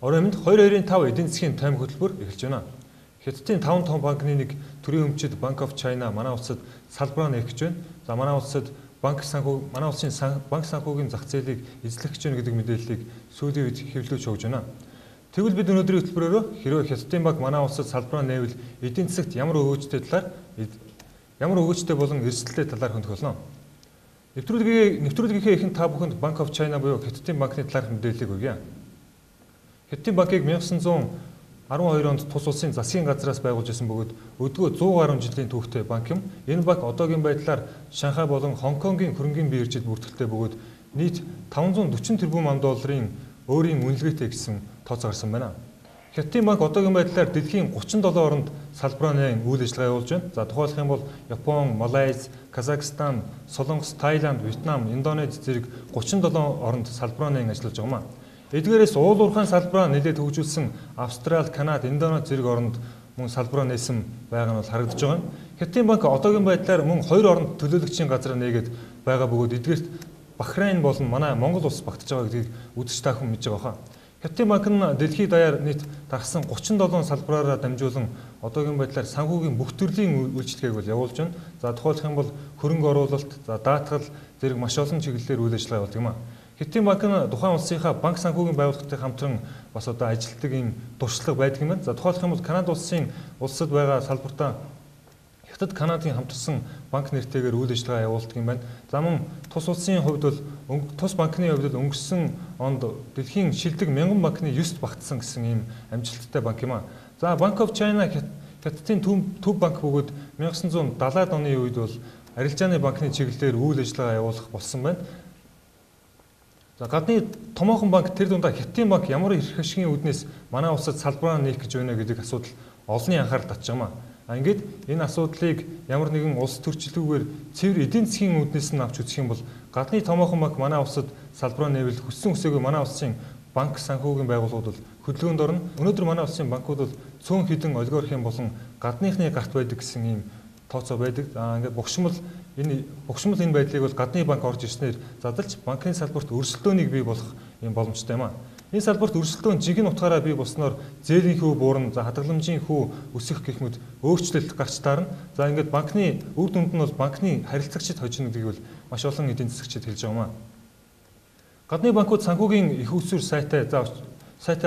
Оройн мэнд 22-5 эдийн засгийн тойм хөтөлбөр эхэлж байна. Хятадын 5 том банкны нэг төрийн өмчид Bank of China манай улсад салбараа нээх гэж байна. За манай улсад банк санхүү манай улсын банк санхүүгийн зах зээлийг эзлэх гэж байна гэдэг мэдээллийг сүүлийн үед хэвлүүлж өгч байна. Тэгвэл бид өнөөдрийн хөтөлбөрөөр хэрвээ Хятадын банк манай улсад салбараа нээвэл эдийн засагт ямар өгөөжтэй талаар ямар өгөөжтэй болон эрсдэлтэй талаар хөндөх болно. Нэвтрүүлгийнхээ эхэнд та бүхэнд Bank of China буюу Хятадын банкны талаарх мэдээллийг өгье. Хятадын банкыг 1912 онд тус улсын засгийн газраас байгуулж исэн бөгөөд өдгөө 100 гаруй жилийн түүхтэй банк юм. Энэ банк одоогийн байдлаар Шанхай болон Хонконгийн хөрөнгийн биржид бүртгэлтэй бөгөөд нийт 540 тэрбум ам долларын өөрийн үнэлгээтэй гэсэн тооцоо гарсан байна. Хятадын банк одоогийн байдлаар дэлхийн 37 оронд салбараа нээн үйл ажиллагаа явуулж байна. За тухайлах юм бол Япон, Малайз, Казахстан, Солонгос, Таиланд, Вьетнам, Индонез зэрэг 37 оронд салбараа нээн ажиллаж байгаа юм а. Эдгээрээс уул уурхайн салбараа нэлээд хөгжүүлсэн Австрали, Канада, Индонез зэрэг оронд мөн салбараа нээсэн байгаа нь бол харагдаж байгаа юм. Хятадын банк одоогийн байдлаар мөн хоёр оронд төлөөлөгчийн газраа нээгээд байгаа бөгөөд эдгээрт Бахрейн болон манай Монгол улс багтаж байгаа гэдгийг үзэж та хүн мэдж байгаа хаа. Хятадын банк нь дэлхийд даяар нийт дарсан 37 салбараараа дамжуулан одоогийн байдлаар санхүүгийн бүх төрлийн үйлчилгээг бол явуулж байна. За тухайлах юм бол хөрөнгө оруулалт, за даатгал зэрэг маш олон чиглэлээр үйл ажиллагаа явуулдаг юм а. Хятадын банк нь тухайн улсынхаа банк санхүүгийн байгууллагатай хамтран бас одоо ажилладаг ийм туршлага байдаг юм байна. За тухайлах юм бол Канада улсын улсад байгаа салбартаа Хятад Канадын хамтарсан банк нэртэйгээр үйл ажиллагаа явуулдаг юм байна. За мөн тус улсын хувьд бол тус банкны хувьд бол өнгөрсөн онд дэлхийн шилдэг 1000 банкны 9-т багтсан гэсэн ийм амжилттай банк юм а. За Bank of China Хятадын төв банк бөгөөд 1970-ад оны үед бол арилжааны банкны чиглэлээр үйл ажиллагаа явуулах болсон байна. За гадны томоохон банк тэр дундаа Хятадын банк ямар эрх ашигын үүднээс манай улсад салбараа нээх гэж байна гэдэг асуудал олонний анхаарал татж байгаа юм а. Ингээд энэ асуудлыг ямар нэгэн улс төрчлөлгүйгээр цэвэр эдийн засгийн үүднээс нь авч үзэх юм бол гадны томоохон банк манай улсад салбараа нээвэл хүссэн хүсээгүй манай улсын банк санхүүгийн байгууллагууд бол хөдөлгөөнд орно. Өнөөдөр манай улсын банкуд бол цөөн хэдэн олигархийн болон гадныхны гарт байдаг гэсэн ийм тооцоо байдаг. Ингээд богшмол энэ байдлыг бол гадны банк орж ирснээр задалж банкны салбарт өрсөлдөөнийг бий болох юм боломжтой юм а. Энэ салбарт өрсөлдөөн жинхэнэ утгаараа бий болсноор зээлийн хүү буурна, за хадгаламжийн хүү өсөх гэх мэт өөрчлөлт гарч таарна. За ингээд банкны үр дүнд нь бол банкны харилцагчид хожино гэдгийг бол маш олон эдийн засагчид хэлж байгаа юм а. Гадны банкуд санхүүгийн их усүр сайтай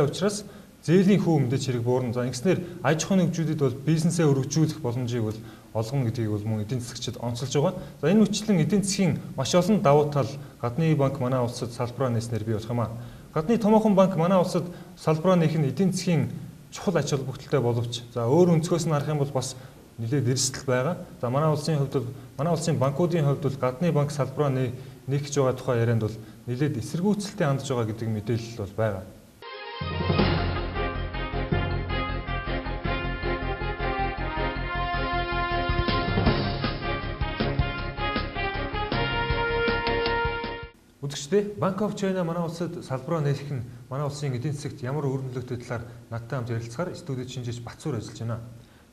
учраас зээлийн хүү мэдээж хэрэг буурна. За ингэснээр аж ахуйн нэгжүүдэд бол бизнесээ өргөжүүлэх боломжийг бол олгоно гэдгийг бол мөн эдийн засагчид онцолж байгаа. За энэ мэтлэн эдийн засгийн маш олон давуу тал гадны банк манай улсад салбараа нээснээр бий болох юм а. Гадны томоохон банк манай улсад салбараа нээх нь эдийн засгийн чухал ач холбогдолтой боловч за өөр өнцгөөс нь харах юм бол бас нэлээд эрсдэл байгаа. За манай улсын хувьд бол манай улсын банкуудын хувьд бол гадны банк салбараа нээх гэж байгаа тухай ярианд бол нэлээд эсэргүүцэлтэй хандж байгаа гэдэг мэдээлэл бол байгаа. Үзэгчдээ Bank of China манай улсад салбараа нээх нь манай улсын эдийн засагт ямар үр нөлөөтэй талаар надтай хамт ярилцахаар студид шинжээч Батсуур ажиллаж байна.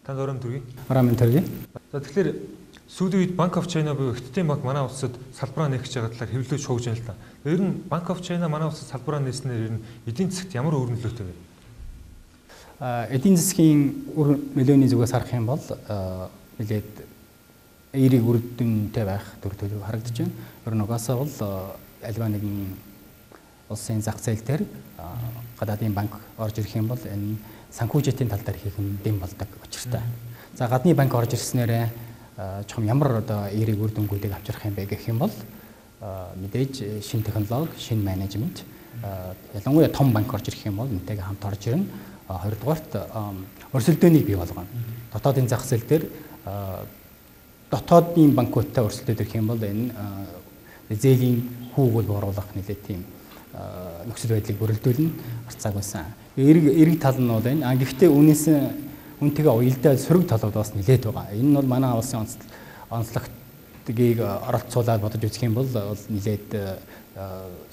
Танд оройн төргий. Оройн төргий. За тэгэхээр сүүлийн үед Bank of China буюу Хятадын банк манай улсад салбараа нээх гэж байгаа талаар хэвлэлүүд шуугж байна л да. Ер нь Bank of China манай улсад салбараа нээснээр ер нь эдийн засагт ямар үр нөлөөтэй вэ? Эдийн засгийн үр нөлөөний зүгээс харах юм бол нэлээд эерэг үр дүнтэй байх төр төлөв харагдаж байна. Ер нь угаасаа бол альва нэгэн улсын зах зээл дээр гадаадын банк орж ирэх юм бол энэ санхүүжилтийн тал дээр хийх нь дэм болдог учиртай. За гадны банк орж ирснээрээ чухам ямар одоо эерэг үр дүнгуудыг авчрах юм бэ гэх юм бол мэдээж шинэ технологи, шинэ менежмент, ялангуяа том банк орж ирэх юм бол энтэйгээ хамт орж ирнэ. Хоёрдугаарт өрсөлдөөнийг бий болгоно. Дотоодын зах зээл дээр дотоодын банкудтай өрсөлдөд ирэх юм бол энэ зээлийн хүүг бол бууруулах нэлээд тийм нөхцөл байдлыг бүрэлдүүлнэ. Арцааг байсан. Эрэг тал нь бол энэ. Гэхдээ үүнээс үнтэйгээ уялдаа сөрөг талууд бас нэлээд байгаа. Энэ нь бол манай улсын онцлог гийг оролцуулаад бодож үзэх юм бол нэлээд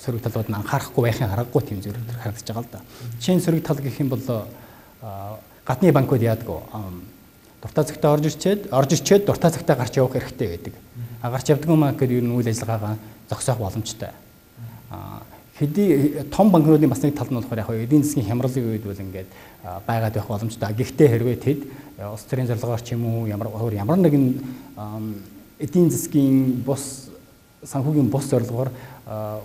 сөрөг талууд нь анхаарахгүй байхын аргагүй тийм зүйл харагдаж байгаа л да. Жишээ нь сөрөг тал гэх юм бол гадны банкуд яадаг вэ? Дуртай цагтаа орж ирчээд дуртай цагтаа гарч явах эрхтэй байдаг. А гарч явдаггүй маа гэхэд ер нь үйл ажиллагаагаа зогсоох боломжтой. Хэдий том банкнуудын бас нэг тал нь болохоор яг эдийн засгийн хямралын үед бол ингээд байгаад байх боломжтой. Гэхдээ хэрвээ тэд улс төрийн зорилгоор ч юм уу ямар нэгэн эдийн засгийн бус санхүүгийн бус зорилгоор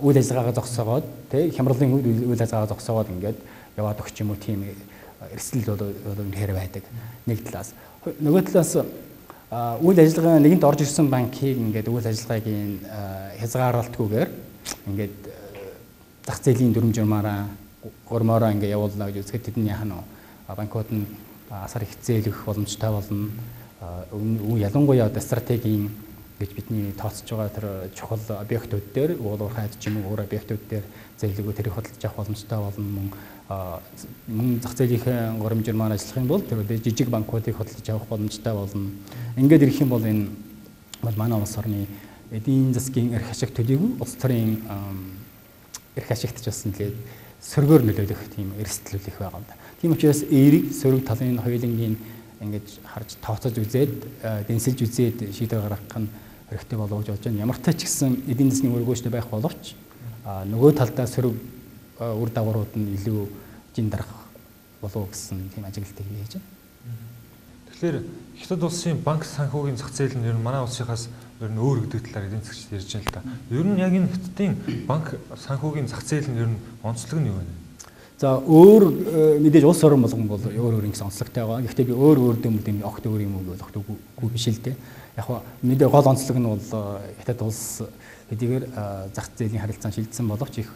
үйл ажиллагаагаа зогсоогоод тий хямралын үед үйл ажиллагаагаа зогсоогоод ингээд яваад өгч юм уу тийм эрсдэл бол үнэхээр байдаг. Нэг талаас. Нөгөө талаас үйл ажиллагаа нэгэнт орж ирсэн банкыг ингээд үйл ажиллагааг хязгаарлалтгүйгээр ингээд зах зээлийн дүрм журмаараа гормоороо ингээд явуулна гэж үзэхэд тэдний яах нь банкуд нь асар их зээл өгөх боломжтой болно. Ялангуяа одоо стратегийн гэж бидний тооцож байгаа тэр чухал объектууд дээр уулуурхайд ч юм уу өөр объектууд дээр зээлгүй тэрийг худалдаж авах боломжтой болно. Мөн зах зээлийнхээ горим журмаар ажиллах юм бол тэр жижиг банкуудыг худалдаж авах боломжтой болно. Ингээд ирэх юм бол энэ бол манай улс орны эдийн засгийн эрх ашиг төлөөгүй улс төрийн эрх ашигт ч бас нэлээд сөргөөр нөлөөлөх тийм эрсдэл их байгаа юм да. Тийм учраас эерэг сөрөг талын хоёулангийн ингэж харж тооцож үзээд дэнсэлж үзээд шийдвэр гаргах нь хэрэгтэй болов гэж бодож байна. Ямар ч гэсэн эдийн засгийн өргөөжтэй байх боловч нөгөө талдаа сөрөг үр дагаврууд нь илүү жин дарах болов гэсэн тийм ажиглалтыг хийж байна. Тэгэхээр Хятад улсын банк санхүүгийн зах зээл нь ер нь манай улсынхаас ер нь өөр гэдэг талаар эдийн засгч ярьж байна л да. Ер нь яг энэ Хятадын банк санхүүгийн зах зээл нь ер нь онцлог нь юу вэ? За өөр мэдээж улс орон болгон бол өөр өөр ингэсэн онцлогтой байгаа. Гэхдээ би өөр өөр дөмд юм огт өөр юм уу гэвэл огт үгүй биш л дээ. Яг мэдээ гол онцлог нь бол Хятад улс хэдийгээр зах зээлийн харилцаанд шилжсэн боловч их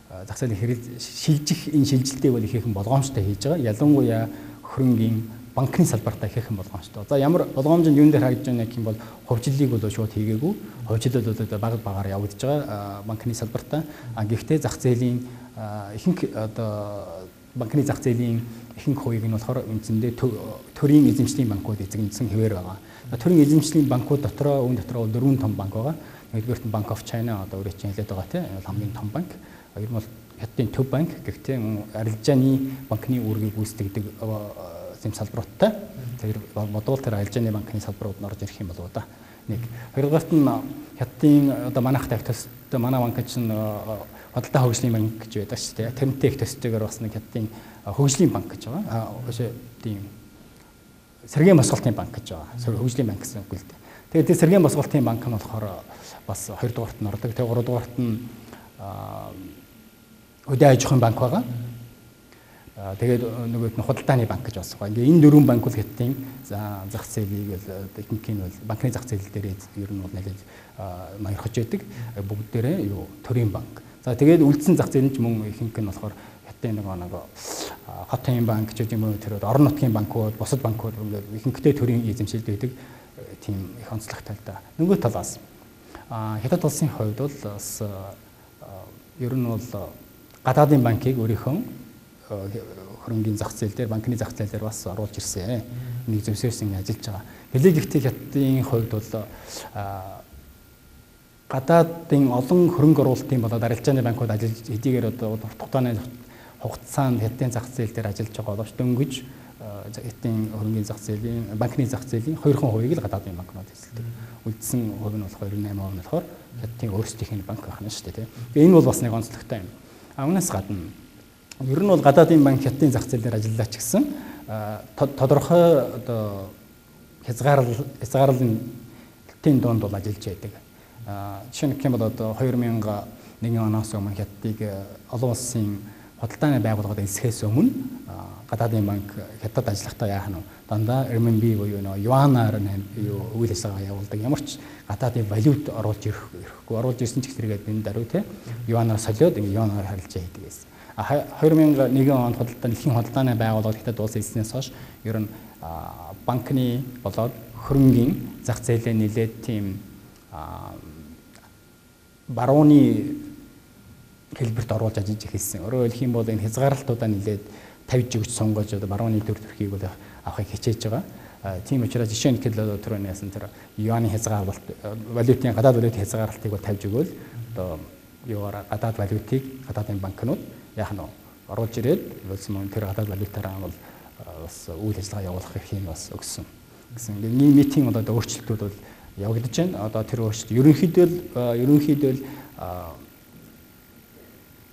зах зээлийн шилжих энэ шилжилтийг бол ихээхэн болгоомжтой хийж байгаа. Ялангуяа хөрөнгийн банкны салбартаа ихээхэн болгоомжтой. За ямар болгоомж нь юун дээр харагдаж байна гэх юм бол хувьчлалыг бол шууд хийгээгүй. Хувьчлал бол баг багаар явагдаж байгаа банкны салбартаа. Гэхдээ зах зээлийн ихэнх одоо банкны зах зээлийн ихэнх хувийг нь болохоор үндсэндээ төрийн эзэмшлийн банкуд эзэмшсэн хэвээр байгаа. Төрийн эзэмшлийн банкуд дотроо үүн дотроо дөрвөн том банк байгаа. Нэгдүгээрт нь Bank of China одоо өөрөө чинь хэлээд байгаа тийм хамгийн том банк. Хоёр нь бол Хятадын төв банк гэхдээ арилжааны банкны үүргийг гүйцэтгэдэг зэм салбаруудтай. Тэр бодвол тэр арилжааны банкны салбарууд нь орж ирэх юм болов уу да. Нэг. Хоёрдугаарт нь Хятадын одоо манайх их төстэй манай банк чинь худалдаа хөгжлийн банк гэж байдаг шүү дээ. Тэрнтэй их төстэйгээр бас нэг Хятадын хөгжлийн банк гэж байгаа. Тийм сэргээн босголтын банк гэж байгаа. Хөгжлийн банк гэсэн үг л дээ. Тэгээд тэр сэргээн босголтын банк нь болохоор бас хоёрдугаарт нь ордог. Тэгээд гуравдугаарт нь хөдөө аж ахуйн банк байгаа. Тэгээд нөгөөд нь худалдааны банк гэж бас байгаа. Ингээ энэ дөрвөн банк бол Хятадын зах зээлийг бол ихэнх нь бол банкны зах зээл дээр ер нь бол нэлээд маярхаж байдаг. Бүгдээрээ юу төрийн банк. За тэгээд үлдсэн зах зээл нь ч мөн ихэнх нь болохоор Хятадын нэг хотын банк ч юм уу тэр орон нутгийн банкуд, бусад банкуд ингээд ихэнхдээ төрийн эзэмшилд байдаг тийм их онцлогтой л да. Нөгөө талаас Хятад улсын хувьд бол бас ер нь бол гадаадын банкыг өөрийнхөө хөрөнгийн зах зээл дээр, банкны зах зээл дээр бас оруулж ирсэн. Нэг зөвсөөсөн ажиллаж байгаа. Хэлээ гэхдээ Хятадын хувьд бол гадаадын олон хөрөнгө оруулалтын болоод арилжааны банкуд ажиллаж хэдийгээр одоо урт хугацааны хугацаанд Хятадын зах зээл дээр ажиллаж байгаа боловч дөнгөж Хятадын хөрөнгийн зах зээлийн банкны зах зээлийн 2% л гадаадын банкнууд эзэлдэг. Үлдсэн хувь нь болохоор 98% нь болохоор Хятадын өөрсдийнх нь банк байх нь шүү дээ, тийм. Энэ бол бас нэг онцлогтой юм. А үүнээс гадна ер нь бол гадаадын банк Хятадын зах зээл дээр ажиллаа ч гэсэн тодорхой одоо хязгаарлалтын дунд бол ажиллаж байдаг. Жишээ нь гэх юм бол одоо 2001 оноос өмнө Хятадыг олон улсын худалдааны байгууллагад элсэхээс өмнө гадаадын банк Хятад ажиллахдаа яах нь вэ? Дандаа RMB буюу нөө юанаар юу үйл ажиллагаа явуулдаг. Ямар ч гадаадын валют оруулж ирэхгүй. Оруулж ирсэн ч тэргээд энэ даруй те юанаар солиод ингээ юанаар харилцаа хийдэг байсан. 2001 онд худалдаа дэлхийн худалдааны байгууллага Хятад улс элснээс хойш ер нь банкны болоод хөрөнгийн зах зээлээ нэлээд тийм барууны хэлбэрт оруулж ажиллаж эхэлсэн. Өөрөөр хэлэх юм бол энэ хязгаарлалтуудаа нэлээд тавьж өгч сонгож одоо барууны төр төрхийг бол авахыг хичээж байгаа. Тийм учраас жишээ нь гэхэд түрүүний яасан тэр юаны хязгаарлалт, валютын гадаад валютын хязгаарлалтыг бол тавьж өгөөл одоо юугаар гадаад валютыг гадаадын банкнууд яах нь оруулж ирээд болсон тэр гадаад валютаараа бол бас үйл ажиллагаа явуулах эрхийг бас өгсөн. Гэсэн ингээд нийгмийн митинг одоо өөрчлөлтүүд бол явагдаж байна. Одоо тэр өөрчлөлт ерөнхийдөө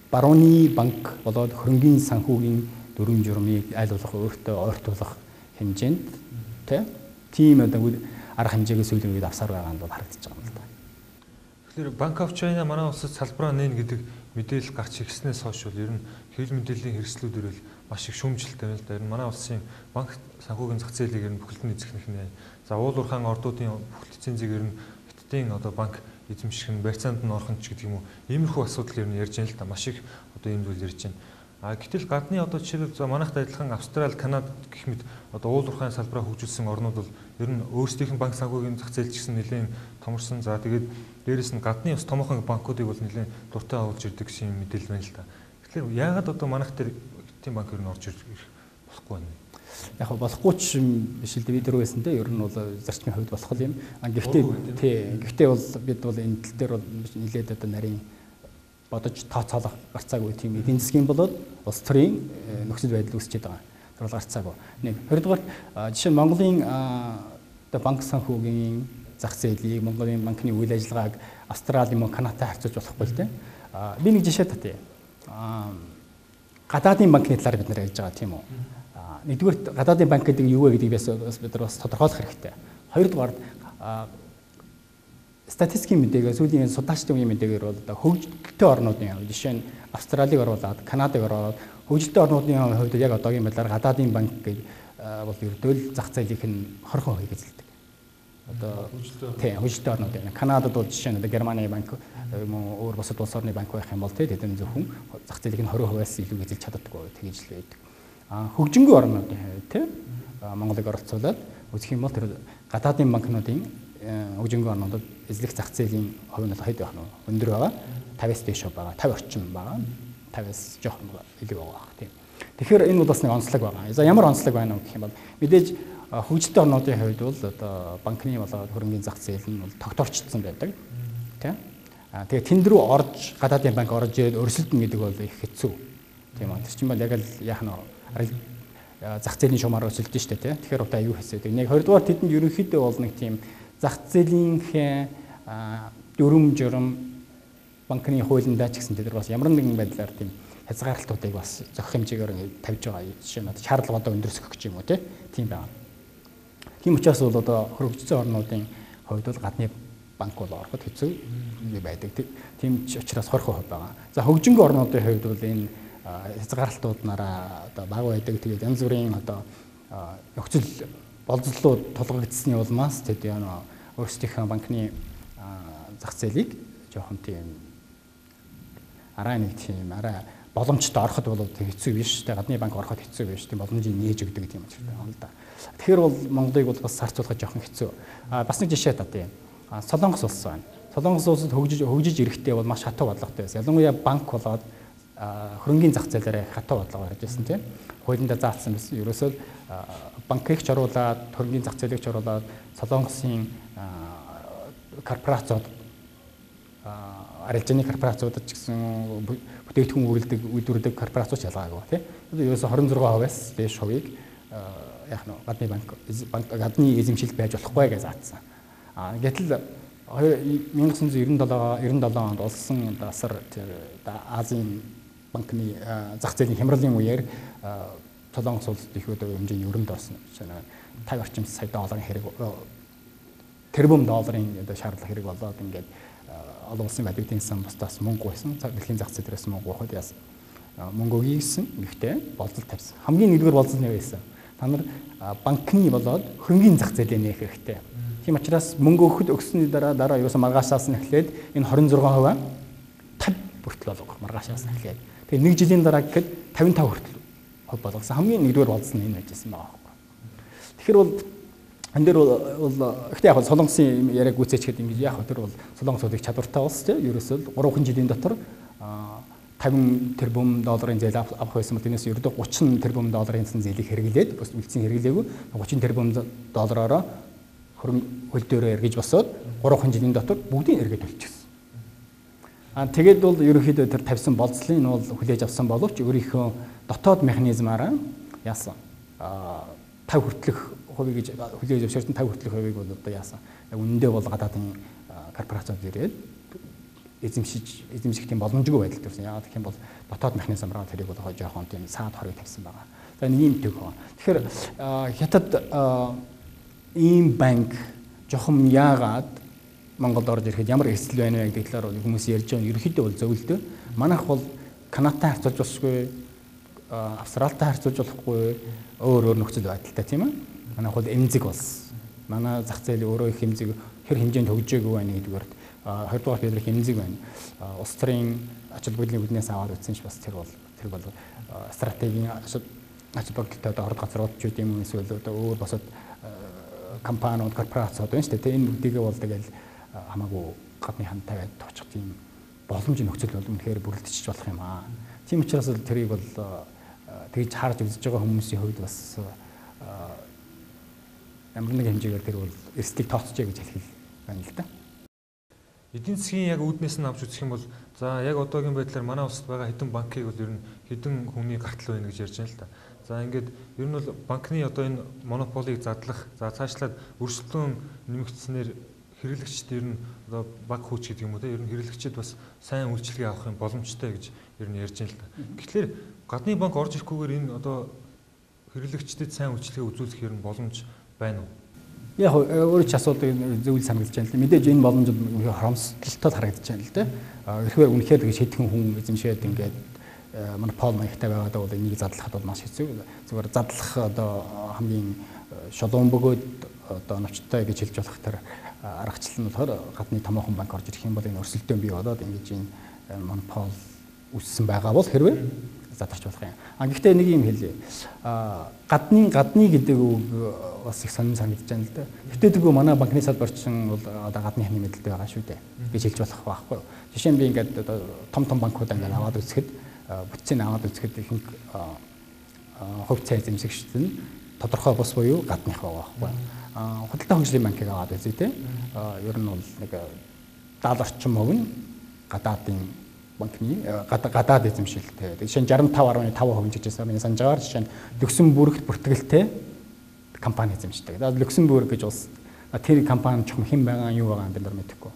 барууны банк болоод хөрөнгийн санхүүгийн дүрм журмыг аль болох өөртөө ойртуулах хэмжээнд тийм одоо арга хэмжээгээ сүүлийн үед авсаар байгаа нь бол харагдаж байгаа юм л да. Тэгэхээр Bank of China манай улсад салбараа нээн гэдэг мэдээлэл гарч ирснээс хойш бол ер нь хэвлэл мэдээллийн хэрэгслүүд өрөөл маш их шүүмжлэлтэй байна л да. Ер нь манай улсын банк санхүүгийн зах зээлийг ер нь бүхэлд нь эзэгнэх нэ. За уул уурхаан ордуудын бүхэл лицензийг ер нь Хятадын одоо банк эзэмших нь барьцаанд нь орох нь ч гэдэг юм уу. Иймэрхүү асуудал ер нь ярьж байна л да. Маш их одоо ийм зүйл ярьж байна. А гэтэл гадны одоо жишээлбэл за манайхтай адилхан Австрали, Канада гэх мэт одоо уул уурхайн салбараа хөгжүүлсэн орнууд бол ер нь өөрсдийнх нь банк санхүүгийн зах зээл ч гэсэн нэлээд томорсон. За тэгээд дээрэс нь гадны бас томоохон банкуудыг бол нэлээд дуртай оруулж ирдэг гэсэн юм мэдээлэл байна л да. Тэгэхээр яагаад одоо манайх дээр Хятадын банк ер нь орж ирэх болохгүй байна? Яг болохгүй ч биш л дээ, бид нар байсан те ер нь бол зарчмын хувьд болох юм. А гэхдээ тий гэхдээ бол бид бол энэ тал дээр бол нэлээд одоо нарийн бодож тооцоолох гарцаагүй тийм эдийн засгийн болоод улс төрийн нөхцөл байдал үүсчихэд байгаа. Тэр бол гарцаагүй. Нэг хоёрдугаар жишээ нь Монголын одоо банк санхүүгийн зах зээлийг Монголын банкны үйл ажиллагааг Австрали мөн Канадатай харьцуулж болохгүй л дээ. Би нэг жишээ татъя. Гадаадын банкны талаар бид нар ярьж байгаа тийм үү? Нэгдүгээр гадаадын банк гэдэг нь юу вэ гэдгийг бас бид нар бас тодорхойлох хэрэгтэй. Хоёрдугаар статистикийн мэдээгээр сүүлийн судлаачдын үеийн мэдээгээр бол одоо хөгжилтэй орнуудын жишээ нь Австралиг оруулаад, Канадыг оруулаад хөгжилтэй орнуудын хувьд яг одоогийн байдлаар гадаадын банк гэж бол ердөөл зах зээлийнх нь 20% эзэлдэг. Одоо тий хөгжилтэй орнууд байна. Канадад бол жишээ нь одоо Германы банк юм уу өөр бусад улс орны банк байх юм бол тий тэдэн зөвхөн зах зээлийнх нь 20%-аас илүү эзэлж чаддаггүй тэгж л байдаг. А хөгжингүй орнуудын хувьд тий Монголыг оролцуулаад үзэх юм бол тэр гадаадын банкнуудын хөгжингүй орнуудад эзлэх зах зээлийн хувь нь хэд байх нь өндөр байгаа. 50-аас дээш байгаа. 50 орчим байгаа. 50-аас жоохон илүү байгаа бах тийм. Тэгэхээр энэ бол бас нэг онцлог байгаа. За ямар онцлог байна вэ гэх юм бол мэдээж хөгжилтэй орнуудын хувьд бол одоо банкны болоод хөрөнгийн зах зээл нь бол тогтворчдсон байдаг. Тийм. А тэгээ тэнд рүү орж гадаадын банк орж ирээд өрсөлдөн гэдэг бол их хэцүү. Тийм үү. Тэр чинь бол яг л яах нь зах зээлийн шумаар өрсөлдөн шүү дээ тийм. Тэгэхээр одоо аюу хэцүү. Нэг хоёрдугаар тэдэнд ерөнхийдөө бол нэг тийм зах зээлийнхээ дүрм журм банкны хуулиндаа ч гэсэн тэд нар бас ямар нэгэн байдлаар тийм хязгаарлалтуудыг бас зохих хэмжээгээр тавьж байгаа. Жишээ нь шаардлага одоо өндөрсгөх гэж юм уу тийм байгаа. Тийм учраас бол одоо хөгжсөн орнуудын хувьд бол гадны банк бол ороход хэцүү байдаг. Тийм ч учраас 20% байгаа. За хөгжингүй орнуудын хувьд бол энэ хязгаарлалтууд нараа одоо бага байдаг. Тэгээд янз бүрийн одоо нөхцөл болцлууд тулгагдсны улмаас тэд өөрсдийнхөө банкны зах зээлийг жоохон тийм арай нэг тийм арай боломжтой ороход бол хэцүү биш. Тэ гадны банк ороход хэцүү биш. Тийм боломжийг нээж өгдөг тийм учиртай байна л да. Тэгэхээр бол Монголыг бол бас харьцуулахад жоохон хэцүү. Бас нэг жишээ татъя. Солонгос улс байна. Солонгос улсад хөгжиж ирэхдээ бол маш хатуу бодлоготой байсан. Ялангуяа банк болоод хөрөнгийн зах зээлээр хатуу бодлого гарч ирсэн тийм. Хуулиндаа заасан байсан. Ерөөсөө банкыг ч оруулаад, хөрөнгийн зах зээлийг ч оруулаад Солонгосын корпорациуд арилжааны корпорациудад ч гэсэн бүтээгдэхүүн үйлдвэрлэдэг корпорациуд ч ялгаагүй тийм. Ерөөсөө 26%-аас дээш хувийг яг нь гадны банк гадны эзэмшилд байж болохгүй гэж заасан. Гэтэл 1997 онд улсын асар Азийн банкны зах зээлийн хямралын үеэр Солонгос улсад их одоо хэмжээний өрөнд орсон. 50 орчим сая долларын хэрэг тэрбум долларын одоо шаардлага хэрэг болоод ингээд олон улсын валютын сан бусдаас мөнгө гуйсан. Дэлхийн зах зээл дээрээс мөнгө гуйхад яасан. Мөнгө өгье гэсэн. Гэхдээ болцол тавьсан. Хамгийн нэгдүгээр болцол нь юу байсан? Та нар банкны болоод хөрөнгийн зах зээлээ нээх хэрэгтэй. Тийм учраас мөнгө өгөхөд өгсөний дараа ерөөсө маргаашаас нь эхлээд энэ 26% 50 хүртэл болгох маргаашаас нь эхлээд. Тэгээ нэг жилийн дараа гэхэд 55 хүртэл хувь болгосон. Хамгийн нэгдүгээр болцол нь энэ байж байсан байгаа байхгүй. Тэгэхээр бол энэ дээр бол гэхдээ яг Солонгосын яриаг гүйцээчгээд ингэж яах вэ? Тэр бол Солонгос улсыг чадвартай улс тийм. Ерөөсөө 3 жилийн дотор 50 тэрбум долларын зээл авах байсан бол энэс ердөө 30 тэрбум долларын зээлийг хэрэглээд бус үлдсэн хэрэглээгүй 30 тэрбум доллараароо хөрөнгө хөл дээрээ эргэж босоод 3 жилийн дотор бүгдийг эргээд төлчихсөн. А тэгээд бол ерөнхийдөө тэр тавьсан болцлын нь бол хүлээж авсан боловч өөрийнхөө дотоод механизмаараа яасан 50 хүртэлх хувийг гэж хүлээж зөвшөөрсөн 50 хүртэлх хувийг бол одоо яасан. Яг үнэндээ бол гадаадын корпорациуд ирээд эзэмших тийм боломжгүй байдал төрсэн. Яагаад гэх юм бол дотоод механизмаараа тэрийг бол жоохон тийм саад хорыг тавьсан байгаа. За нэг юм төг. Тэгэхээр хятад ийм банк жоохон яагаад Монголд орж ирэхэд ямар эрсдэл байна вэ гэдэг талаар хүмүүс ярьж байгаа. Ерөнхийдөө бол зөвлөдөө. Манайх бол Канадтай харьцуулж болохгүй, Австралитай харьцуулж болохгүй, өөр өөр нөхцөл байдалтай тийм ээ. Манайх бол эмзэг улс. Манай зах зээл өөрөө их эмзэг, хэр хэмжээнд хөгжөөгүй байна гэдгээр 20 дугаар педр их эмзэг байна. Улс төрийн ач холбогдлын үднээс аваад үзсэн ч бас тэр бол стратегийн ач холбогдолтой одоо орд газрууд ч үгүй юм эсвэл одоо өөр босод компаниуд, корпорациуд байна шүү дээ. Энэ бүгдийгээ бол тэгэл хамаагүй гадны хан тавиад тоочих тийм боломж нөхцөл бол үнэхээр бүрэлдчихэж болох юм аа. Тийм учраас л тэрийг бол тэгж харж үзэж байгаа хүмүүсийн хувьд бас ямар нэг хэмжээгээр тэр бол эрсдлийг тооцжээ гэж хэлэх байна л да. Эдийн засгийн яг үүднээс нь авч үзэх юм бол за яг одоогийн байдлаар манай улсад байгаа хэдэн банкыг бол ер нь хэдэн хүний гартал байна гэж ярьж байна л да. За ингээд ер нь бол банкны одоо энэ монополийг задлах, за цаашлаад өрсөлдөөн нэмэгдснээр хэрэглэгчид ер нь одоо баг хүч гэдэг юм уу те ер нь хэрэглэгчид бас сайн үйлчилгээ авах юм боломжтой гэж ер нь ярьж байна л да. Тэгэхээр гадны банк орж ирэхгүйгээр энэ одоо хэрэглэгчдэд сайн үйлчилгээ үзүүлэх ер нь боломж байна уу? Яг өөрөө ч асуудал зөвл санагдаж байна л. Мэдээж энэ боломж хоромсдолтой харагдаж байна л дээ. Хэрвээ үнэхээр тэгж хэдхэн хүн эзэмшээд ингээд монопол маягтай байгаад бол энийг задлахад бол маш хэцүү. Зүгээр задлах одоо хамгийн шулуун бөгөөд одоо оновчтой гэж хэлж болох тэр аргачлал нь болохоор гадны томоохон банк орж ирэх юм бол энэ өрсөлдөөн бий болоод ингэж энэ монопол үүссэн байгаа бол хэрвээ задарч болох юм. А гэхдээ нэг юм хэлье. Гадны гэдэг үг бас их сонин санагдаж байна л да. Гэтэ манай банкны салбар чинь бол одоо гадны ханы мэдлэлтэй байгаа шүү дээ гэж хэлж болох байхгүй юу. Жишээ нь би ингээд одоо том банкуд ингээд аваад үзэхэд бүтцийг аваад үзэхэд ихэнх хувь цай эзэмшигчд нь тодорхой бус буюу гадных байгаа байхгүй юу. Худалдаа хөгжлийн банкыг аваад үзье те. Ер нь бол нэг 70 орчим хувь нь гадаадын банкны гадаад эзэмшилтэй. Жишээ нь 65.5% гэж хэлсэн. Миний санаж байгаагаар жишээ нь Люксембургт бүртгэлтэй компани эзэмшдэг. Люксембург гэж улс тэр компани чухам хэн байгаа юу байгаа бид нар мэдэхгүй.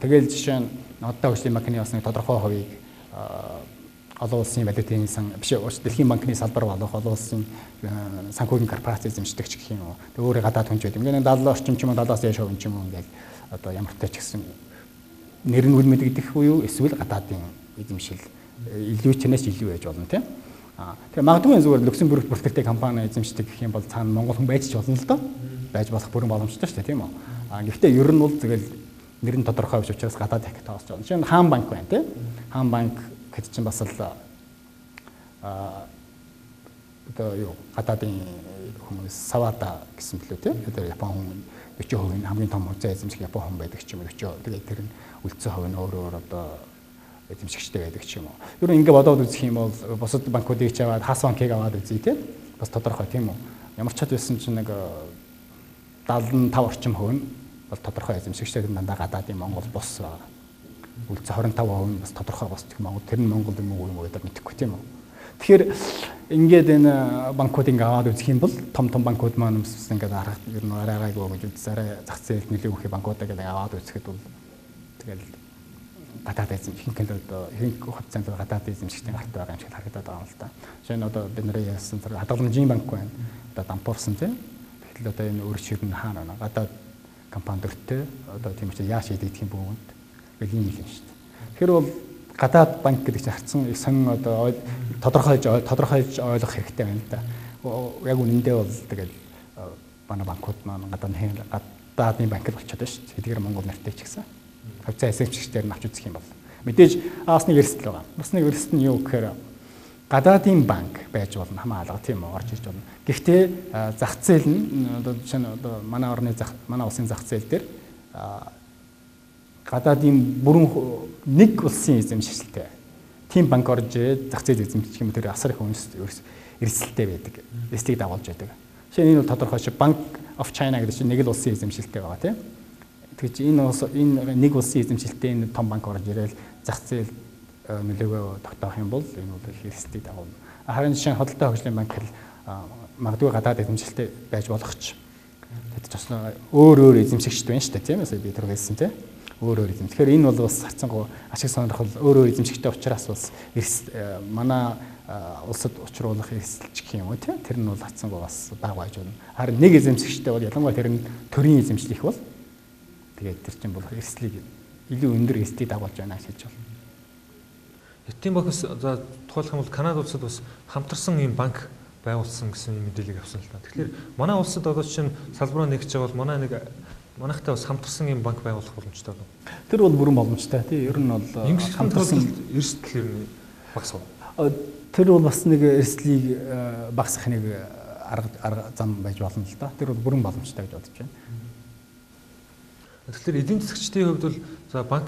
Тэгэл жишээ нь худалдаа хөгжлийн банкны бас нэг тодорхой хувийг олон улсын валютын сан биш дэлхийн банкны салбар болох олон улсын санхүүгийн корпорац эзэмшдэг ч гэх юм уу. Тэг өөрөө гадаад хүн ч байд. Ингээд 70 орчим ч юм уу 70-аас дээш хувь ч юм уу ингээд одоо ямар ч гэсэн нэр нь үл мэдэгдэх буюу эсвэл гадаадын эзэмшил илүү чанаас илүү байж болно тийм. Тэгээ магадгүй зүгээр Люксембургт бүртгэлтэй компани эзэмшдэг гэх юм бол цаана монгол хүн байж ч болно л доо. Байж болох бүрэн боломжтой шүү дээ тийм үү. Гэхдээ ер нь бол тэгэл нэр нь тодорхой биш учраас гадаад их тоосч байна. Жишээ нь Хаан банк байна тийм. Хаан банк гэхэд чинь бас л одоо юу гадаадын хүмүүс Савада гэсэн мөлөө тийм. Тэр Япон хүн 40% нь хамгийн том хувьцаа эзэмших Япон хүн байдаг ч юм уу 40. Тэгээд тэр нь үлдсэн хувь нь өөр өөр одоо эзэмшигчтэй байдаг ч юм уу. Ер нь ингэ бодоод үзэх юм бол бусад банкуудыг ч аваад Хас банкыг аваад үзье тийм. Бас тодорхой тийм үү. Ямар ч чад байсан чинь нэг 75 орчим хувь нь бол тодорхой эзэмшигчтэй тэр дандаа гадаадын Монгол бус байгаа. Үлдсэн 25% нь бас тодорхой бус гэх Монгол тэр нь Монгол юм уу юм уу гэдэг мэдэхгүй тийм үү. Тэгэхээр ингээд энэ банкуд ингээ аваад үзэх юм бол том банкуд маань бас ингээд арга ер нь арайгаагүй гэж үзсэн. Арай зах зээлд нэлээд үхий банкудаа гэдэг аваад үзэхэд бол тэгэл гадаад эзэм ихэнх нь одоо ихэнх хувьцаанд гадаад эзэмшигчдийн гарт байгаа юм шиг харагдаад байгаа юм л да. Жишээ нь одоо бид нарын яасан тэр хадгаламжийн банк байна. Одоо дампуурсан тийм. Тэгэхэл одоо энэ өөр шир нь хаана байна? Гадаад компани дөртөө одоо тийм учраас яаж шийдэгдэх юм бөгөөд гэл юм юм шүү дээ. Тэгэхээр бол гадаад банк гэдэг чинь харцсан их сонин одоо тодорхойлж ойлгох хэрэгтэй байна л да. Яг үнэндээ бол тэгэл манай банкуд маань гадаадын банк л болчиход байна шүү дээ. Тэдгээр Монгол нэртэй ч гэсэн. Хувьцаа эзэмшигчдээр нь авч үзэх юм бол мэдээж бас нэг эрсдэл байгаа. Бас нэг эрсдэл нь юу гэхээр гадаадын банк байж болно хамаа алга тийм үү орж ирж болно. Гэхдээ зах зээл нь одоо жишээ нь одоо манай орны зах манай улсын зах зээл дээр гадаадын бүрэн нэг улсын эзэмшилтэй. Тийм банк орж ирээд зах зээл эзэмших юм тэр асар их эрсдэлтэй байдаг. Эрсдлийг дагуулж байдаг. Жишээ нь энэ бол тодорхой шиг Bank of China гэдэг чинь нэг л улсын эзэмшилтэй байгаа тийм. Тэгэж энэ улс энэ нэг улсын эзэмшилтэй энэ том банк орж ирээд зах зээл нөлөөгөө тогтоох юм бол энэ бол их эрсдлийг дагуулна. Харин жишээ нь худалдаа хөгжлийн банк л магадгүй гадаад эзэмшилтэй байж болох ч. Тэд ч бас өөр өөр эзэмшигчд байна шүү дээ тийм ээ би тэр хэлсэн тийм. Өөр өөр эзэм. Тэгэхээр энэ бол бас харьцангуй ашиг сонирхол өөр өөр эзэмшигчтэй учраас бас манай улсад учруулах эрсдэлч гэх юм уу тийм. Тэр нь бол харьцангуй бас бага байж болно. Харин нэг эзэмшигчтэй бол ялангуяа тэр нь төрийн эзэмшлих бол тэгээд тэр чинь бол эрсдлийг илүү өндөр эрсдлийг дагуулж байна гэж хэлж байна. Хятадын банк за тухайлах юм бол Канада улсад бас хамтарсан ийм банк байгуулсан гэсэн ийм мэдээллийг авсан л та. Тэгэхээр манай улсад одоо чинь салбараа нэгж байгаа бол манай нэг манайхтай бас хамтарсан ийм банк байгуулах боломжтой болов. Тэр бол бүрэн боломжтой тий. Ер нь бол хамтарсан эрсдэл ер нь багасах уу? Тэр бол бас нэг эрсдлийг багасгах нэг арга зам байж болно л да. Тэр бол бүрэн боломжтой гэж бодож байна. Тэгэхээр эдийн засгчдын хувьд бол за банк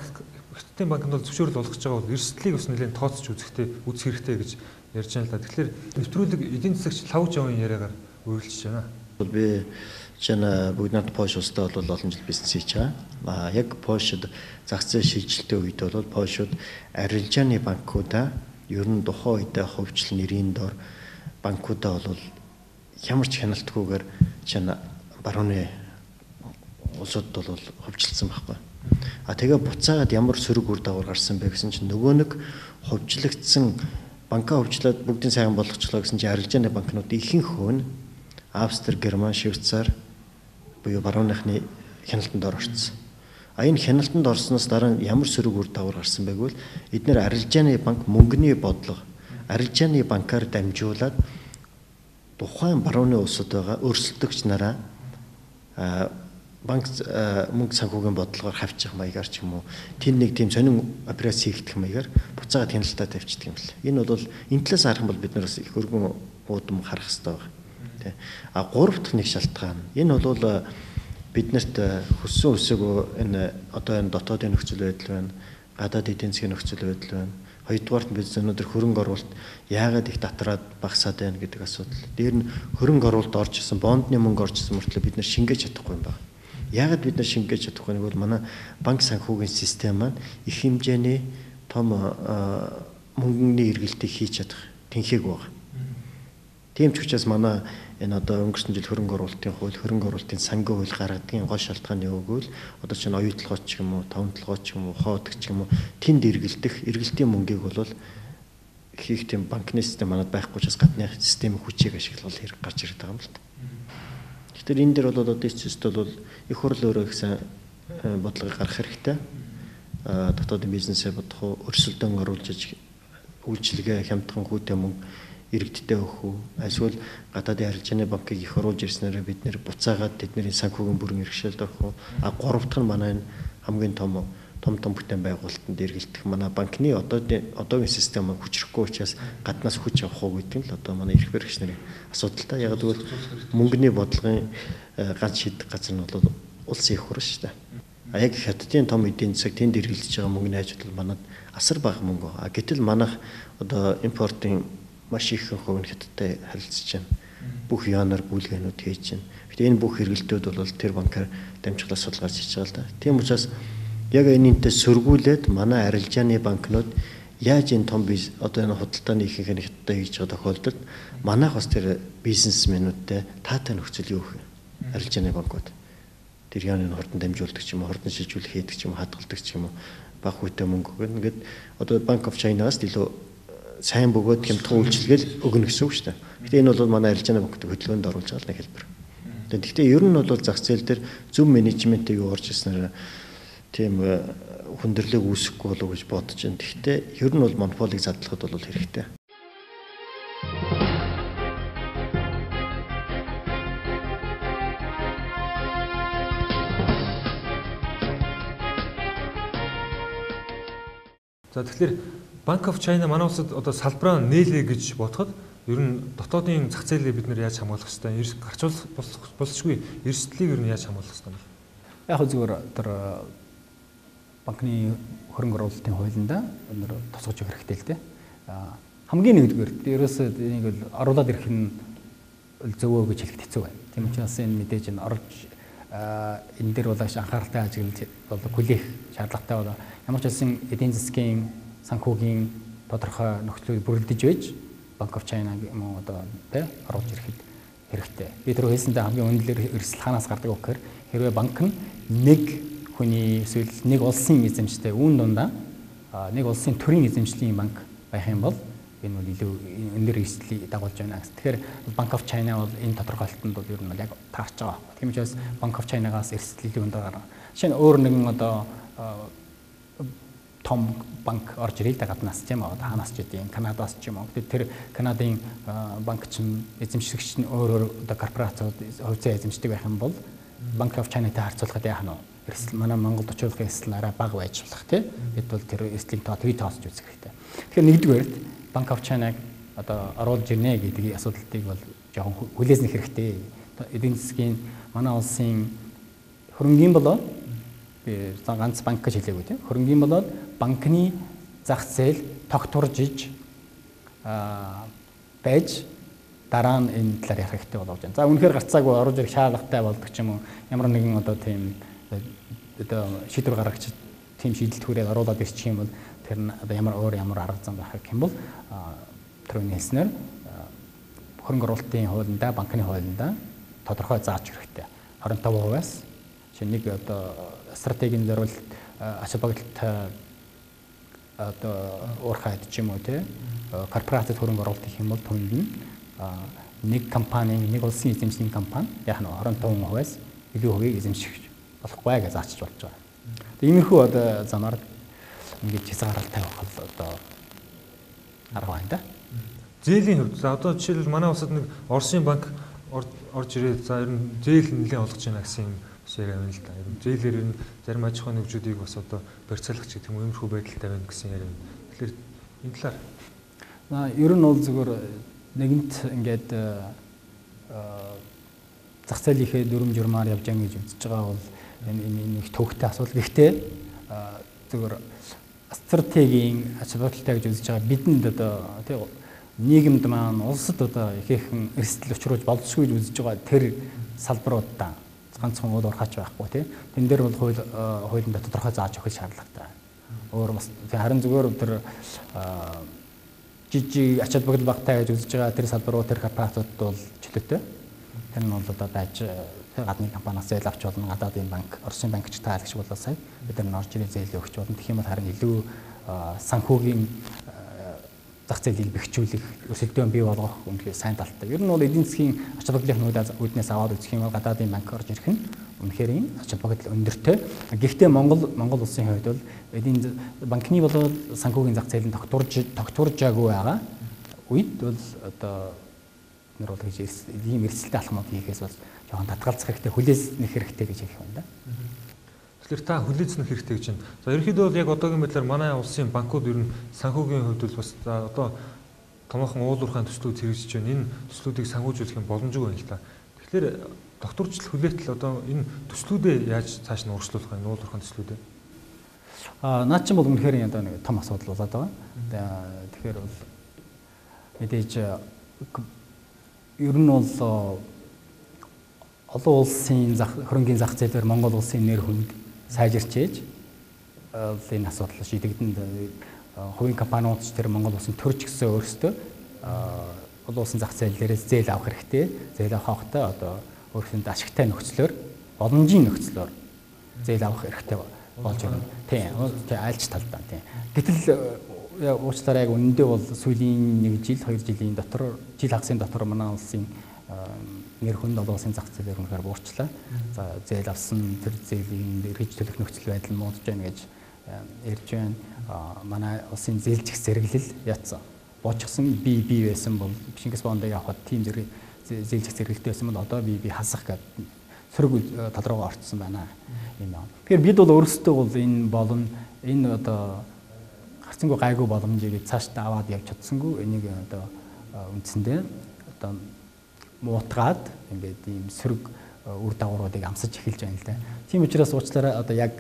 Хятадын банкнд бол зөвшөөрөл олгож байгаа бол эрсдлийг бас нэлээд тооцож үзэх хэрэгтэй гэж ярьж байна л да. Тэгэхээр нэвтрүүлэг эдийн засагч Лав Жавын яриагаар үргэлжлэж байна. Би чинь бүгд нарт Польш улстай бол олон жил бизнес хийж байгаа. А яг Польшид зах зээл шилжилтийн үед бол Польшууд арилжааны банкудаа ер нь тухайн үедээ хувьчлал нэрийн дор банкудаа бол ямар ч хяналтгүйгээр чинь барууны улсууд бол хувьчилсан байхгүй. А тэгээ буцаагаад ямар сөрөг үр дагавар гарсан бэ гэсэн чинь нөгөө нэг хувьчлагдсан банкаа хувьчлаад бүгдийн сайхан болгочлоо гэсэн чинь арилжааны банкнууд ихэнх нь Австри, Герман, Швейцар буюу барууныхны хяналтанд орсон. А энэ хяналтанд орсноос дараа нь ямар сөрөг үр дагавар гарсан бэ гэвэл эднэр арилжааны банк мөнгөний бодлого арилжааны банкар дамжуулаад тухайн барууны улсад байгаа өрсөлдөгч нараа банк мөнгө санхүүгийн бодлогоор хавчих маягаар ч юм уу тэнд нэг тийм сонин операц хийгдэх маягаар буцаагаад хяналтаа тавьчихдаг юм л. Энэ бол энэ талаас харах юм бол бид нар бас их өргөн уудам харах хэрэгтэй байна. Тэ. А гурав дахь нэг шалтгаан. Энэ бол биднэрт хүссэн өсөөгөө энэ одоо энэ дотоодын нөхцөл байдал байна, гадаад эдийн засгийн нөхцөл байдал байна. Хоёрдугаарт бид өнөөдөр хөрөнгө оруулалт яагаад их татраад багасаад байна гэдэг асуудал. Дээр нь хөрөнгө оруулалт орж исэн, бондны мөнгө орж исэн мөртлөө бид нар шингээж чадахгүй юм байна. Яагаад бид нар шингээж чадахгүй вэ гэвэл манай банк санхүүгийн систем маань их хэмжээний том мөнгөний эргэлтийг хийж чадах тэнхээгүй байна. Тийм ч учраас манай энэ одоо өнгөрсөн жил хөрөнгө оруулалтын хууль, хөрөнгө оруулалтын сангийн хууль гаргадгийн гол шалтгаан юу гэвэл одоо чинь оюутлогооч ч юм уу, тавталгооч ч юм уу, хоодог ч юм уу тэнд эргэлдэх, эргэлтийн мөнгийг бол хийх тийм банкны систем манад байхгүй учраас гадны системийн хүчийг ашиглах хэрэг гарч ирдэг байгаа юм л та. Тэгэхээр энэ дээр бол одоо эцэст бол их хурл өөрөө их сайн бодлогыг гаргах хэрэгтэй. Дотоодын бизнесээ бодох уу, өрсөлдөөн оруулж үйлчилгээ хямдхан хүүтэй мөнгө иргэдтэй өгөх үү? Эсвэл гадаадын арилжааны банкыг их оруулж ирснээрээ бид нэр буцаагаад тэдний санхүүгийн бүрэн иргэшээлд орох уу? А гурав дахь нь манай энэ хамгийн том бүтээн байгуулалтанд эргэлдэх манай банкны одоогийн систем хүчрэхгүй учраас гаднаас хүч авах уу гэдэг нь л одоо манай эрх баригч нарын асуудал та. Яг гэвэл мөнгөний бодлогын ганц шийдэх газар нь бол улсын их хурл шүү дээ. А яг хятадын том эдийн засаг тэнд эргэлдэж байгаа мөнгөний хажууд бол манад асар бага мөнгө. А гэтэл манайх одоо импортын маш их хувь нь хятадтай харилцаж байна. Бүх юанаар бүлгээнүүд хийж байна. Гэтэ энэ бүх эргэлтүүд бол тэр банкар дамжуулах асуудал гарч иж байгаа л да. Тийм учраас яг энэнтэй сөргүүлээд манай арилжааны банкнууд яаж энэ том одоо энэ худалдааны ихэнх нь хятадтай хийж байгаа тохиолдолд манайх бас тэр бизнесмэнүүдтэй таатай нөхцөл юу гэх юм. Арилжааны банкуд тэр юаны хурдан дамжуулдаг ч юм уу, хурдан шилжүүлэх хийдэг ч юм уу, хадгалдаг ч юм уу, бага хүүтэй мөнгө өгнө. Ингээд одоо Bank of China-аас илүү сайн бөгөөд хямдхан үйлчилгээл өгнө гэсэн үг шүү дээ. Гэтэ энэ бол манай арилжааны банкны хөдөлгөөнд оруулж байгаа нэг хэлбэр. Гэхдээ ер нь бол зах зээл дээр зөв менежментийг орж ирснээр тийм хүндрэлийг үүсэхгүй болов гэж бодож байна. Гэхдээ ер нь бол монополийг задлахад бол хэрэгтэй. За тэгэхээр Bank of China манай улсад одоо салбараа нээлээ гэж бодоход ер нь дотоодын зах зээлийг бид нэр яаж хамгаалах ёстой, гарчуулах болшгүй эрсдлийг ер нь яаж хамгаалах ёстой юм бэ? Яг хөө зүгээр тэр банкны хөрөнгө оруулалтын хуулиндаа өнөр тусгаж өгөх хэрэгтэй л дээ. Хамгийн нэгдүгээр ерөөсөө энийг бол оруулаад ирэх нь зөвөө гэж хэлэхэд хэцүү байна. Тийм учраас энэ мэдээж энэ оруулж энэ дээр бол анхааралтай ажиглаж бол хүлээх шаардлагатай бол ямар ч байсан эдийн засгийн санхүүгийн тодорхой нөхцөлүүд бүрэлдэж байж Bank of China юм уу одоо тий оруулж ирэхэд хэрэгтэй. Би тэр хэлсэндээ хамгийн өндөр эрсдэл хаанаас гардаг вэ гэхээр хэрвээ банк нь нэг хүний эсвэл нэг улсын эзэмштэй үүн дундаа нэг улсын төрийн эзэмшлийн банк байх юм бол энэ бол илүү өндөр эрсдлийг дагуулж байна гэсэн. Тэгэхээр Bank of China бол энэ тодорхойлолтод бол ер нь бол яг таарч байгаа. Тийм учраас Bank of China-гаас эрсдэл илүү өндөр гарна. Жишээ нь өөр нэгэн одоо том банк орж ирээ л да гаднаас ч юм уу хаанаас ч гэдэм Канадаас ч юм уу. Тэгэхээр тэр Канадын банк чинь эзэмшигч нь өөр өөр одоо корпорациуд хувьцаа эзэмшдэг байх юм бол Bank of China-тай харьцуулахад яах нь вэ? Эрсдэл манай Монголд очруулах эрсдэл арай бага байж болох тий. Бид бол тэр эрсдлийн тоо тэрийг тооцож үзэх хэрэгтэй. Тэгэхээр нэгдүгээрт Bank of China-г одоо оруулж ирнэ гэдэг асуудлыг бол жоохон хүлээснэх хэрэгтэй. Эдийн засгийн манай улсын хөрөнгийн болоо би ганц банк гэж хэлээгүй тийм. Хөрөнгийн болоод банкны зах зээл тогтворж иж байж дараа нь энэ талаар ярих хэрэгтэй болов гэж байна. За үнэхээр гарцаагүй оруулж ирэх шаардлагатай болдог ч юм уу ямар нэгэн одоо тийм одоо шийдвэр гаргагч тийм шийдэлт хүрээд оруулаад ирчих юм бол тэр нь одоо ямар өөр ямар арга зам байх гэх юм бол түрүүний хэлснээр хөрөнгө оруулалтын хуулиндаа банкны хуулиндаа тодорхой зааж хэрэгтэй. 25%-аас жишээ нэг одоо стратегийн зориулалт ач холбогдолтой одоо уурхайд ч юм уу тий корпорацид хөрөнгө оруулалт хийх юм бол түнд нь нэг компани нэг улсын эзэмшлийн компани яг нь 25%-аас илүү хувийг эзэмших болохгүй гэж заачиж болж байгаа. Иймэрхүү одоо замаар ингэж хязгаарлалт тавих бол одоо арга байна да. Зээлийн хувьд за одоо жишээлбэл манай улсад нэг Оросын банк орж ирээд за ер нь зээл нэлээд олгож байна гэсэн юм бас яриа байна л да. Ер нь зээлээр ер нь зарим аж ахуйн нэгжүүдийг бас одоо барьцаалах ч гэдэг юм иймэрхүү байдалтай байна гэсэн яриа байна. Тэгэхээр энэ талаар ер нь бол зүгээр нэгэнт ингээд зах зээлийнхээ дүрм журмаар явж байгаа гэж үзэж байгаа бол энэ их төвхтэй асуудал. Гэхдээ зүгээр стратегийн ач холбогдолтой гэж үзэж байгаа бидэнд одоо тий нийгэмд маань улсад одоо ихээхэн эрсдэл учруулж болзошгүй гэж үзэж байгаа тэр салбаруудаа ганцхан уул уурхаач байхгүй тий. Тэн дээр бол хууль хуулинд тодорхой зааж өгөх шаардлагатай. Өөр бас харин зүгээр тэр жижиг ач холбогдол багтай гэж үзэж байгаа тэр салбарууд тэр корпорациудад бол чөлөөтэй. Тэр нь бол одоо байж гадны компаниас зээл авч болно, гадаадын банк, Оросын банк ч таалагч болоо сая бид нар орж ирээ зээл өгч болно. Тэгэх юм бол харин илүү санхүүгийн зах зээлийг бэхжүүлэх, өрсөлдөөн бий болгох үнэхээр сайн талтай. Ер нь бол эдийн засгийн ач холбогдлын үүднээс аваад үзэх юм бол гадаадын банк орж ирэх нь үнэхээр ач холбогдол өндөртэй. Гэхдээ Монгол улсын хувьд бол эдийн банкны болоод санхүүгийн зах зээл нь тогтворжаагүй байгаа үед бол одоо нэр бол гэж ийм эрсдэлтэй алхмууд хийхээс бол жоохон татгалзах хэрэгтэй, хүлээснэх хэрэгтэй гэж хэлэх байна да. Тэгэхээр та хүлээзнэх хэрэгтэй гэж байна. За ерөнхийдөө бол яг одоогийн байдлаар манай улсын банкуд ер нь санхүүгийн хувьд бол бас за одоо томоохон уул уурхайн төслүүд хэрэгжиж байна. Энэ төслүүдийг санхүүжүүлэх юм боломжгүй байна л да. Тэгэхээр докторчлал хүлээтэл одоо энэ төслүүдээ яаж цааш нь урагшлуулах вэ? Уул уурхайн төслүүдээ. Наад чинь бол үнэхээр одоо нэг том асуудал болоод байгаа. Тэгэхээр бол мэдээж ер нь бол олон улсын хөрөнгийн зах зээлээр Монгол улсын нэр хүнд сайжирч ээж энэ асуудал шийдэгдэн. Хувийн компаниуд ч тэр Монгол улсын төрж гисэн өөрсдөө олон улсын зах зээл дээрээс зээл авах хэрэгтэй. Зээл авах байхдаа одоо өөрсөнд ашигтай нөхцлөөр, боломжийн нөхцлөөр зээл авах хэрэгтэй болж байна. Тийм, айлч талдаа тийм. Гэтэл уучлаарай яг үнэндээ бол сүүлийн 1 жил, 2 жилийн дотор, жил хагасын дотор манай улсын нэр хүнд олон улсын зах зээлээр үнэхээр буурчлаа. За зээл авсан тэр зээлийн эргэж төлөх нөхцөл байдал муудаж байна гэж ярьж байна. Манай улсын зээлжих зэрэглэл яатсан. Боочихсон би байсан бол Шингис бондыг авахад тийм зэрэг зээлжих зэрэглэлтэй байсан бол одоо би хасах гэдэг сөрөг тал руугаа орцсон байна. Юм байна. Тэгэхээр бид бол өөрсдөө бол энэ болон энэ одоо гарцсангүй гайгүй боломжийг цаашдаа аваад явж чадсангүй энийг одоо үндсэндээ одоо муутгаад ингээд ийм сөрөг үр дагавруудыг амсаж эхэлж байна л да. Тийм учраас уучлаарай одоо яг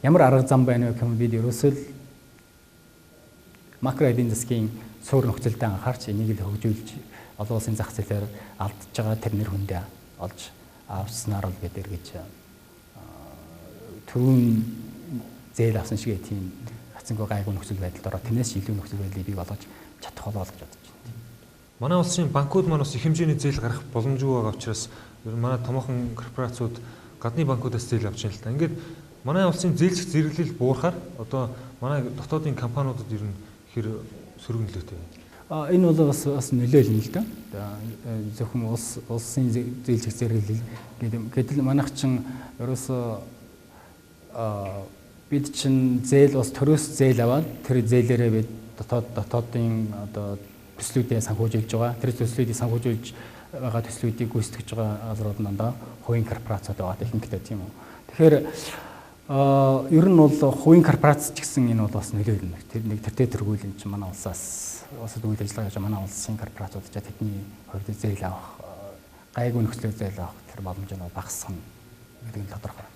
ямар арга зам байна вэ гэвэл бид ерөөсөө л Макро эдийн засгийн суур нөхцөлдөө анхаарч энийг л хөгжүүлж олон улсын зах зээлээр алдж байгаа тэр нэр хүндээ олж авснаар бол бид эргэж түрүүн зээл авсан шиг тийм хацсангүй гайгүй нөхцөл байдалд ороо тэрнээс илүү нөхцөл байдлыг бий болгож чадах болоо гэж бодож байна. Манай улсын банкуд маань бас их хэмжээний зээл гаргах боломжгүй байгаа учраас ер нь манай томоохон корпорациуд гадны банкудаас зээл авч байна л та. Ингээд манай улсын зээлчих зэрэглэл буурахаар одоо манай дотоодын компаниудад ер нь хэр сөрөг нөлөөтэй вэ? Энэ бол бас нөлөөлнө л дээ. Зөвхөн улсын зээлчих зэрэглэл гэдэг манайх чинь ерөөсөө бид чинь зээл бас төрөөс зээл аваад тэр зээлээрээ бид дотоодын одоо төслүүдээ санхүүжүүлж байгаа. Тэр төслүүдийг санхүүжүүлж байгаа төслүүдийг гүйцэтгэж байгаа газрууд нь дандаа хувийн корпорациуд байгаа ихэнхдээ, тийм үү. Тэгэхээр ер нь бол хувийн корпорац ч гэсэн энэ бол бас нөлөөлнө. Тэр нэг тэртээ тэргүүл энэ чинь манай улсаас улсад үйл ажиллагаа хийж манай улсын корпорациуд ч тэдний хувьд зээл авах гайгүй нөхцөлөөр зээл авах тэр боломж нь багассан гэдэг нь тодорхой.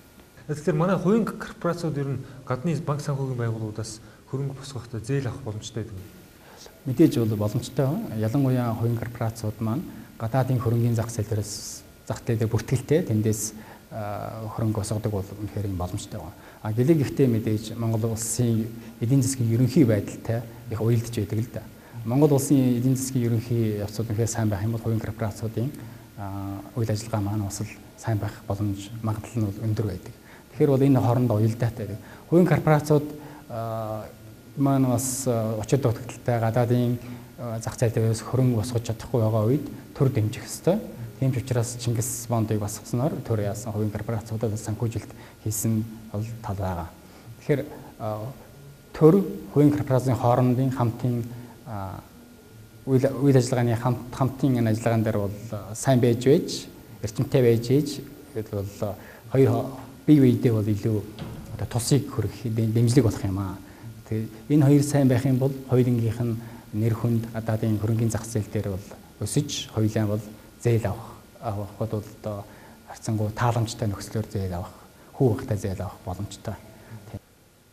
Тэгэхээр манай хувийн корпорациуд ер нь гадны банк санхүүгийн байгууллагуудаас хөрөнгө босгохдоо зээл авах боломжтой гэдэг юм. Мэдээж бол боломжтой. Ялангуяа хувийн корпорациуд маань гадаадын хөрөнгийн зах зээл дээрээс зах зээлээр бүртгэлтэй тэндээс хөрөнгө босгодог бол үнэхээр юм боломжтой байна. А гэлээ гэхдээ мэдээж Монгол улсын эдийн засгийн ерөнхий байдалтай их уялдж байдаг л да. Монгол улсын эдийн засгийн ерөнхий явцуд үнэхээр сайн байх юм бол хувийн корпорациудын үйл ажиллагаа маань бас л сайн байх боломж магадлал нь бол өндөр байдаг. Тэгэхээр бол энэ хоорондоо уялдаатай байдаг. Хувийн корпорациуд маань бас учир дутагдaltaй гадаадын зах зээл дээрээс хөрөнгө босгож чадахгүй байгаа үед төр дэмжих ёстой. Тийм ч учраас Чингис бондыг босгосноор төр яасан хувийн корпорациудад санхүүжилт хийсэн бол тал байгаа. Тэгэхээр төр хувийн корпорацийн хоорондын хамтын үйл ажиллагааны хамтын энэ ажиллагаан дээр бол сайн байж эрчимтэй байж бол хоёр бие биедээ бол илүү одоо тусыг хүргэх дэмжлэг болох юм аа. Тэгээ энэ хоёр сайн байх юм бол хоёулынгийнх нь нэр хүнд гадаадын хөрөнгийн зах зээл дээр бол өсөж хоёулаа бол зээл авахд бол одоо харьцангуй тааламжтай нөхцлөөр зээл авах, хүү багтай зээл авах боломжтой.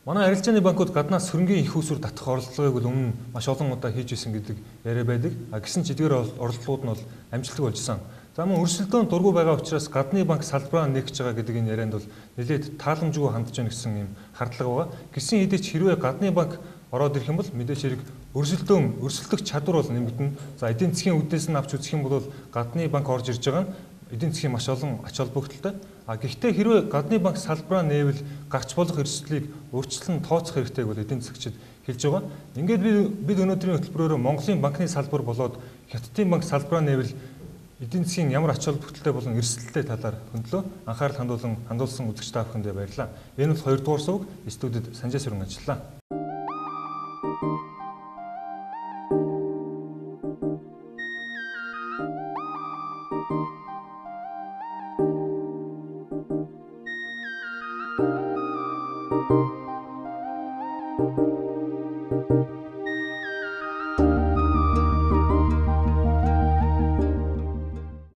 Манай арилжааны банкуд гаднаас хөрөнгийн их усүр татах оролдлогыг бол өмнө маш олон удаа хийж исэн гэдэг яриа байдаг. А гисэн ч эдгээр оролдлогууд нь бол амжилтгүй болж исэн. За мөн өрсөлдөөн дургүй байгаа учраас гадны банк салбараа нээх гэж байгаа гэдэг энэ ярианд бол нэлээд тааламжгүй хандж байна гэсэн юм хардлага байгаа. Гисэн хэдий ч хэрвээ гадны банк ороод ирэх юм бол мэдээж хэрэг өрсөлдөөн өрсөлдөх чадвар бол нэмэгдэнэ. За эдийн засгийн үүднээс нь авч үзэх юм бол гадны банк орж ирж байгаа нь эдийн засгийн маш олон ач холбогдолтой. А гэхдээ хэрвээ гадны банк салбараа нээвэл гарч болох эрсдлийг өөрчлөн тооцох хэрэгтэйг бол эдийн засгчид хэлж байгаа. Ингээд бид өнөөдрийн хөтөлбөрөөр Монголын банкны салбар болоод Хятадын банк салбараа нээвэл эдийн засгийн ямар ач холбогдолтой болон эрсдэлтэй талаар хөндлөө. Анхаарал хандуулсан үзэгч та бүхэндээ баярлалаа. Энэ бол 2 дугаар сувг студид Санжаа Сүрэн ажиллаа. Thank you.